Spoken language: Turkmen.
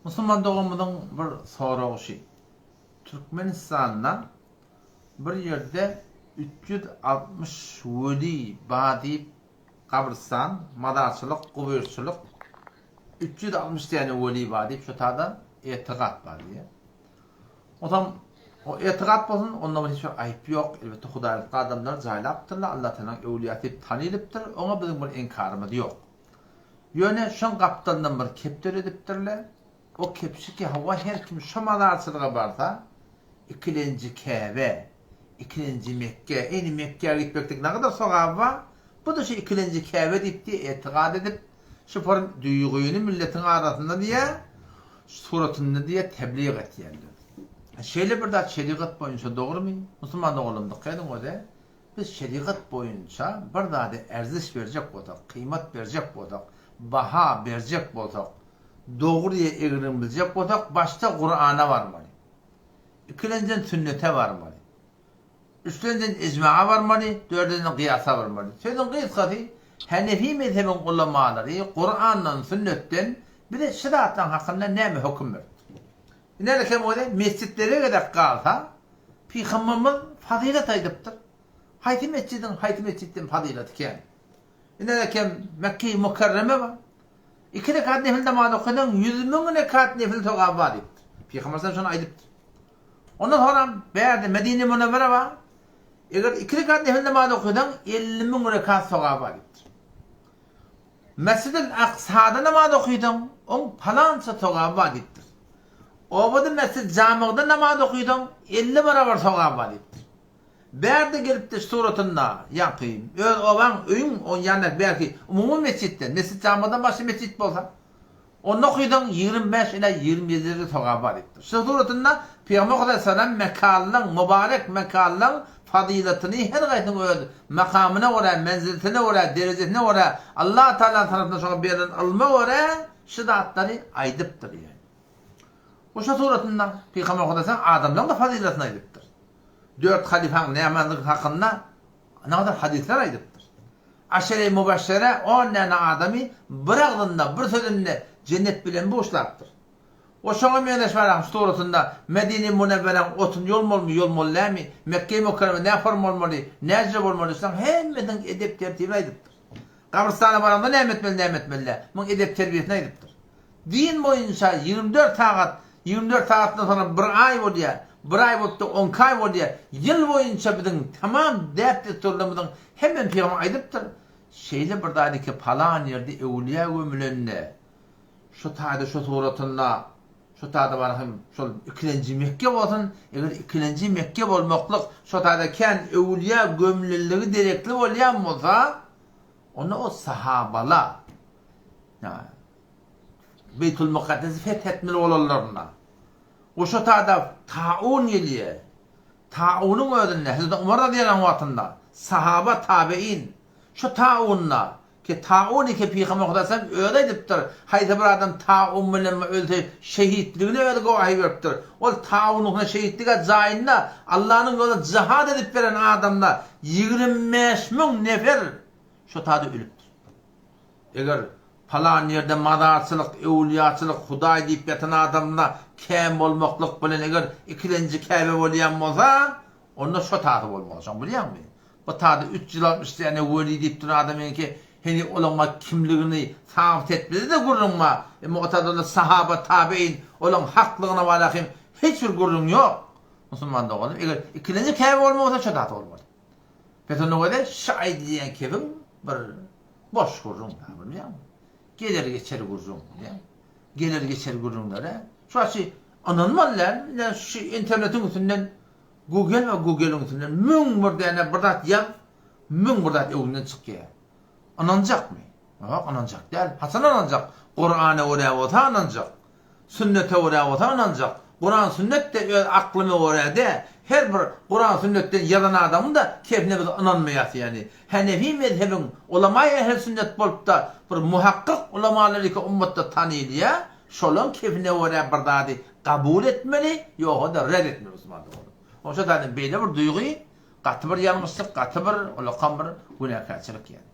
Musulman doganymyzyň bir soragy şy. Türkmenistanda bir ýerde 360 weli ba diýip gabrystan, mazarçylyk, gubyrçylyk 360 däne weli bar diýip şo tada etigat bar diýýär. Onsoň o etigat bolsun, onda bir hiç bir aýyp ýok. Elbetde hudaýlykly adamlar jaýlapdyrlar, Allatagalaň öwlüýasy diýip tanylypdyr, oňa biziň bir inkarymyz ýok. Ýöne şoň gapdalyndan bir kep döredipdirler. O kepşiki hawa her kim şo mazarçylyga barsa, ikilenji Käbe, ikilenji Mekge, eýni Mekgä gitmeklik nagadar sogaby bar, bu-da şu ikilenji Käbe diýip diýe etigat edip, şu bir duýgyny milletiň arasynda diýe, suratynda diýe tebliğ etýärler. Şeýle bir zat şerigat boýunça dogrumy? Musulman doganlarym dykgat ediň öze. Biz şerigat boýunça bir zada erziş berjek bolsak, kyýmat berjek bolsak, baha berjek bolsak, dogry ýa egrini biljek bolsak, başda Kurana barmaly. Ikilenjiden sünnete barmaly. Üçlenjiden ijmaa barmaly, dördünjiden gyýasa barmaly. Sözüň gysgasy, Hanefi mezhebiň ulamalary Kurandan, sünnetden bize şu zatlaryň hakynda näme höküm beripdir? Ine kem özi mesjitlere gezek galsa, Pygamberimiz fazylet aýdypdyr. Haýsy mesjidiň haýsy mesjitden fazylaty kän? Ine kem Mekge-i Mükerreme bar. Iki rekat nefil namaz okasaň, 100000 rekat nefil sogaby bar diýipdir. Pygamber sallam şony aýdypdyr. Ondan soňra bärde Medine Münewwere bar. Eger iki rekat nefil namaz okasaň, 50000 rekat sogaby bar diýipdir. Mesjidil Aksada namaz okysaň, oň palança sogaby bar diýipdir. Obada mesjid jamygda namaz okysaň, 50 barabar sogaby bar diýipdir. Bärde gelipdir suratynda, ýaňky öz obaň, öýüň oň ýanyndaky bärki umumy mesjitden, mesjid jamygdan başga mesjit bolsa, Onda okysaň 25 ila 27 dereje sogaby bar diýipdir. Şu suratynda Pygamber aleyhissalam mekanlaň, mübarek mekanlaň fazylatyny her gaýsynyň öz makamyna görä, menziletine görä, derejesine görä, Allah Tagala tarapyndan şoňa berlen ylma görä şu zatlary aýdypdyr ýaly. Bu şu suratynda Pygamber aleyhissalam adamlaryň-da fazylatyny aýdypdyr. Dört halyfaň nämändigi hakynda Ngadar hadyslar aýdypdyr. Aşere-i mübeşşere on däne adamy bir agzynda, bir sözünde jennet bilen buşlapdyr. We şoňa meňzeş Barahym suratynda Medine-i Münewweräň otuny ýolmalymy, ýolmaly dälmi, Mekge-i Mükerreme nä form bolmaly, näjüre bolmaly şularyň hemmesiniň edep-tertibini aýdypdyr. Gabrystana baraňda näme etmeli, näme etmeli däl, muň edep-terbiýesini aýdypdyr. Din boýunça 24 sagat, 24 sagatdan soňra bir aý bolýar, bir aý bolupdyr on iki aý bolýar. Ýyl boýunça biziň tamam däp-dessurlarymyzyň hemmesini pygamber aýdypdyr. Şeýle bir zady ki palan ýerde öwülýä gömülende, şu taýda şu suratynda, şu taýda bar hem şol ikilenji Mekge bolsun, eger ikilenji Mekge bolmaklyk şo taýda kän öwülýä gömülenligi derekli bolýan bolsa, onda o sahabala, Beýtul Mukaddesi feth etmeli bolanlarynda, we şo taýda taun gelýär. Taunyň özünde, Hezreti Omar razyýallahu anh wagtynda, sahaba, tabein, şo taunda, ki taun eke Pygamber Hudaý sallam özi aýdypdyr, haýsy bir adam taun bilen ölse şehitligine özi gowahy beripdir. Ol taunyňkyna şehitlige jaýynda Allanyň ýolunda jihad edip beren adamda 25000 nefer şo taýda ölüpdir. Eger palan ýerde mazarçylyk, öwülýaçylyk, Hudaý diýip ýatan adamda kän bolmaklyk bilen eger ikilenji Käbe bolýan bolsa, onda şo taýda bolmaly. Şoň bilýäňmi? Bu taýda 360 däne weli diýip duran adamyňky heniz olaň kimligini sabyt etmese-de gürrüň bar. Emma o taýda onda sahaba, tabein, olaň haklygyna barada hem hiç bir gürrüň ýok. Musulman doganym, eger ikilenji Käbe bolmaly bolsa şo taýda bolmaly. Pes onda göze şu aýdylýan kebiň bir boş gürrüň da bilýäňmi? Geler geçer gürrüň bilýäňmi? Geler geçer gürrüňlere şu açy ynanmaly däl. Ine şu internetiň üstünden Google we Google-iň üstünden 1001 däne bir zat ýaz, 1001 zat öňünden çykýar. Ynanjakmy? Ýok, ynanjak däl. Haçan ynanjak? Kurana görä bolsa ynanjak. Sünnete görä bolsa ynanjak. Kuran sünnet-de öz aklyma görä dä. Her bir Kuran sünnetden ýazan adamyň-da kefine biz ynanmaýas ýani. Hanefi mezhebiň ulamaý ehli sünnet bolup-da bir muhakkyk ulamalar iki ummatda tanylýa, şolaň kefine görä bir zady kabul etmeli, ýogsa-da red etmeli musulman doganlar. Oňa şo taýdan beýle bir duýgy gaty bir ýalňyşlyk, gaty bir ulakam bir günäkärçilik ýani.